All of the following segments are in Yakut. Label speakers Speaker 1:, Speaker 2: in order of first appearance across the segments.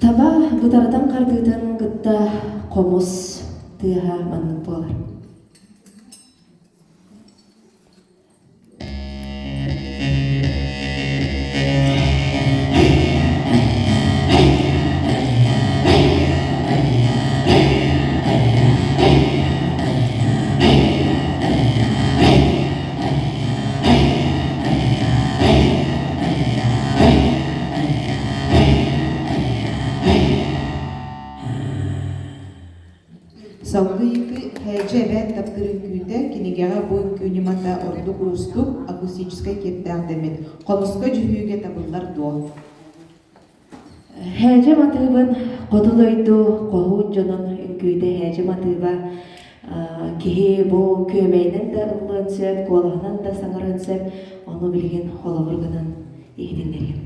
Speaker 1: Таба бытарытан хардыытын кытта хомус тыаһа маннык буолар.
Speaker 2: Салгыы Һээдьэ эбээт таптыыр үҥкүүтэ кинигэҕэ бу үҥкүү ньымата ордук уустук, акустическай киэптээх дэммит. Хомуска дьүһүйүүгэ табыллар дуо?
Speaker 1: Һээдьэ матыыбын хоту дойду хоһуун дьонун үҥкүүтэ һээдьэ матыыба киһи бу күөмэйинэн да ыллыан сөп, куолаһынан да саҥарыан сөп, ону билигин холобур гынан иһитиннэриэм.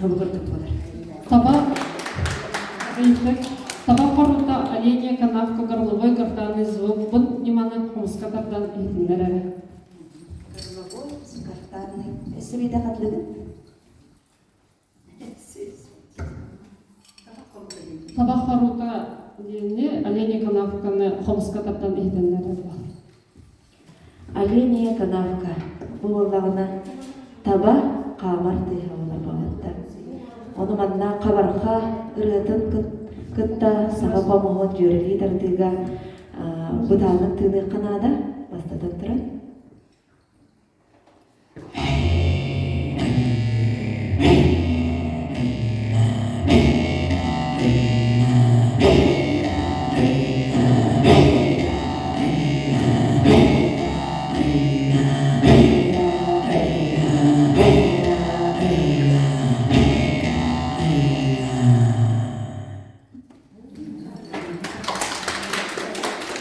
Speaker 1: Тобугурдук буолар.
Speaker 3: Таба ыйытык. Таба хорута оленья канавка горловой гортанный звук бу ньыманы хомуска тардан иһитиннэрэр.
Speaker 1: Горловой гортанный. Өссө биирдэ хатылыгын.
Speaker 3: Таба хорута диэни оленья канавканы хомуска тардан иһитиннэрэр.
Speaker 1: Оленья канавка бу буоллаҕына таба хаамар тыаһа буолар буолбатта. Ону манна хабарха ырыатын кытта саха хомуһун дьүөрэлии тардыыга бытааннык тыыныахха наада, бастатан туран.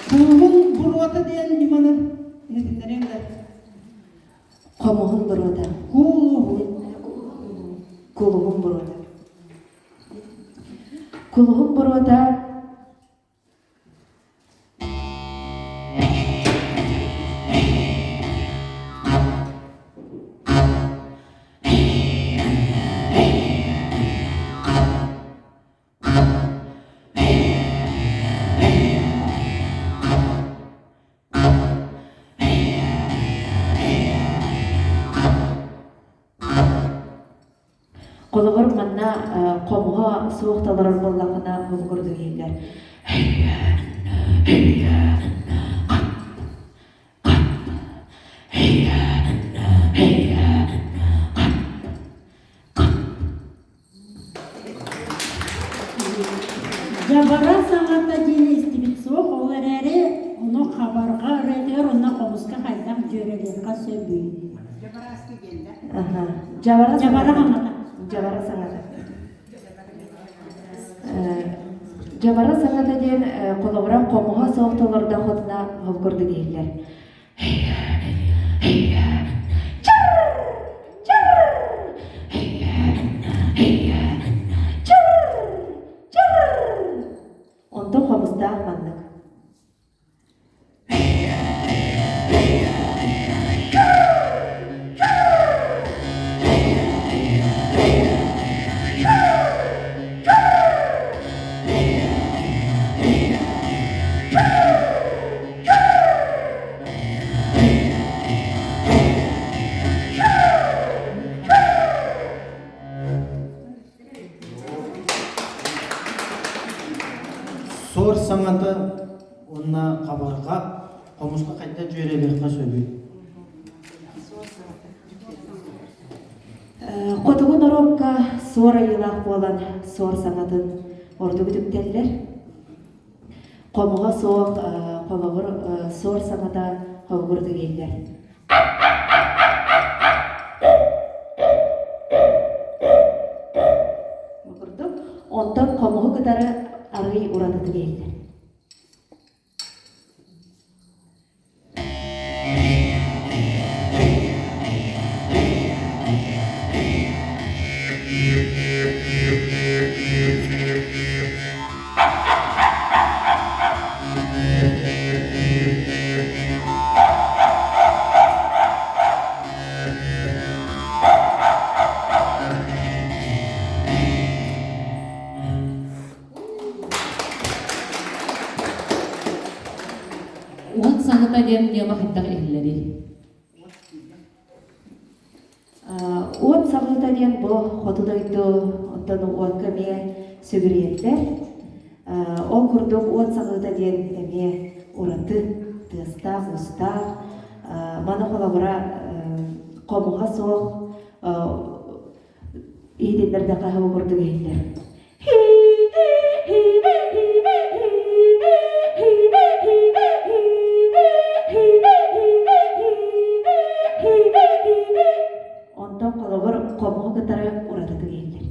Speaker 4: Кулуһун буруота диэн ньыманы иһитиннэриэҥ да.
Speaker 1: Хомуһун буруота.
Speaker 4: Кулуһун.
Speaker 1: Кулуһун буруота. Кулуһун буруота Холобур, манна хомуһа суох толорор буоллаххына, ол курдук иһиллэр.
Speaker 5: Дьабара саҥата диэни истибит суох, ол эрээри ону хабарҕа ырыатыгар уонна хомуска хайдах дьүөрэлиэххэ сөбүй?
Speaker 1: Дьабара
Speaker 5: Дьабара саҥата.
Speaker 1: Дьабара саҥата. Дьабара саҥата диэн холобура хомуһа суох толордоххутуна ол курдук иһиллэр. Онтон хомустаах маннык.
Speaker 6: Суор саҥата уонна хабарҕа хомуска хайдах дьүөрэлиэххэ сөбүй?
Speaker 1: Хотугу норуокка суор айыылаах буолан суор саҥатын ордук үтүктэллэр. Хомуһа суох холобур суор саҥата холобурдук иһиллэр. кытары арыый уратытык иһиллэр.
Speaker 7: Уот саҥата диэн ньыма хайдах иһиллэрий?
Speaker 1: Уот саҕыыта диэн бу хоту дойду оттон уокка эмиэ сүгүрүйэллэр. Ол курдук уот саҕыыта диэн эмиэ ураты тыастаах-уустаах. Маны холобура хомуһа суох иһитиннэрдэххэ ол курдук иһиллэр. Онтон холобур хомуһу кытары уратытык иһиллэр.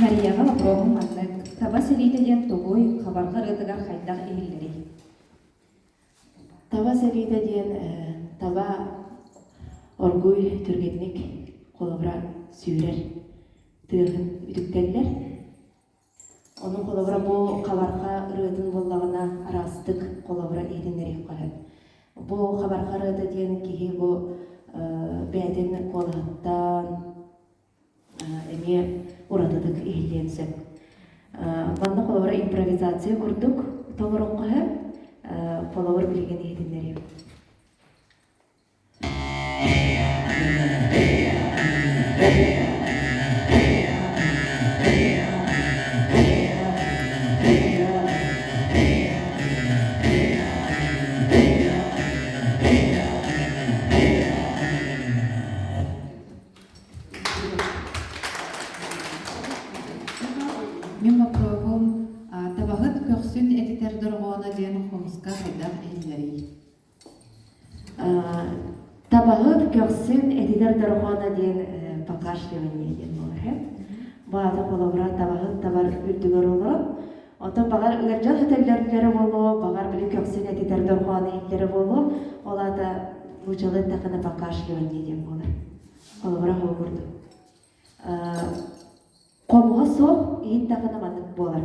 Speaker 8: Марияҕа боппуруоһум маннык: таба сэриитэ диэн тугуй, хабарҕа ырыатыгар хайдах иһиллэрий?
Speaker 1: Таба сэриитэ диэн таба оргууй түргэнник холобура сүүрэр тыаһын үтүктэллэр. Ону холобура бу хабарҕа ырыатын буоллаҕына араастык холобура иһитиннэриэххэ сөп. Бу хабарҕа ырыата диэн киһи бу бэйэтин куолаһыттан эмиэ уратытык иһиллиэн сөп. Манна холобура импровизация курдук толоруохха сөп. Холобур билигин иһитиннэриэм.
Speaker 2: Мин боппуруоһум табаһыт көхсүн этитэр дорҕооно диэн хомуска хайдах иһиллэрий?
Speaker 1: Табаһыт көхсүн этитэр дорҕооно диэн покашливание диэн буолар һэ. Бу аата холобура табаһыт табар үрдүгэр олорон, оттон баҕар ыалдьан өтөллөрүллэрэ буолуо, баҕар били көхсүн этитэр дорҕооно иһиллэрэ буолуо, ол аата нуучалыы эттэххинэ покашливание диэн буолар. Холобура ол курдук. Хомуһа суох иһит даҕаны маннык буолар.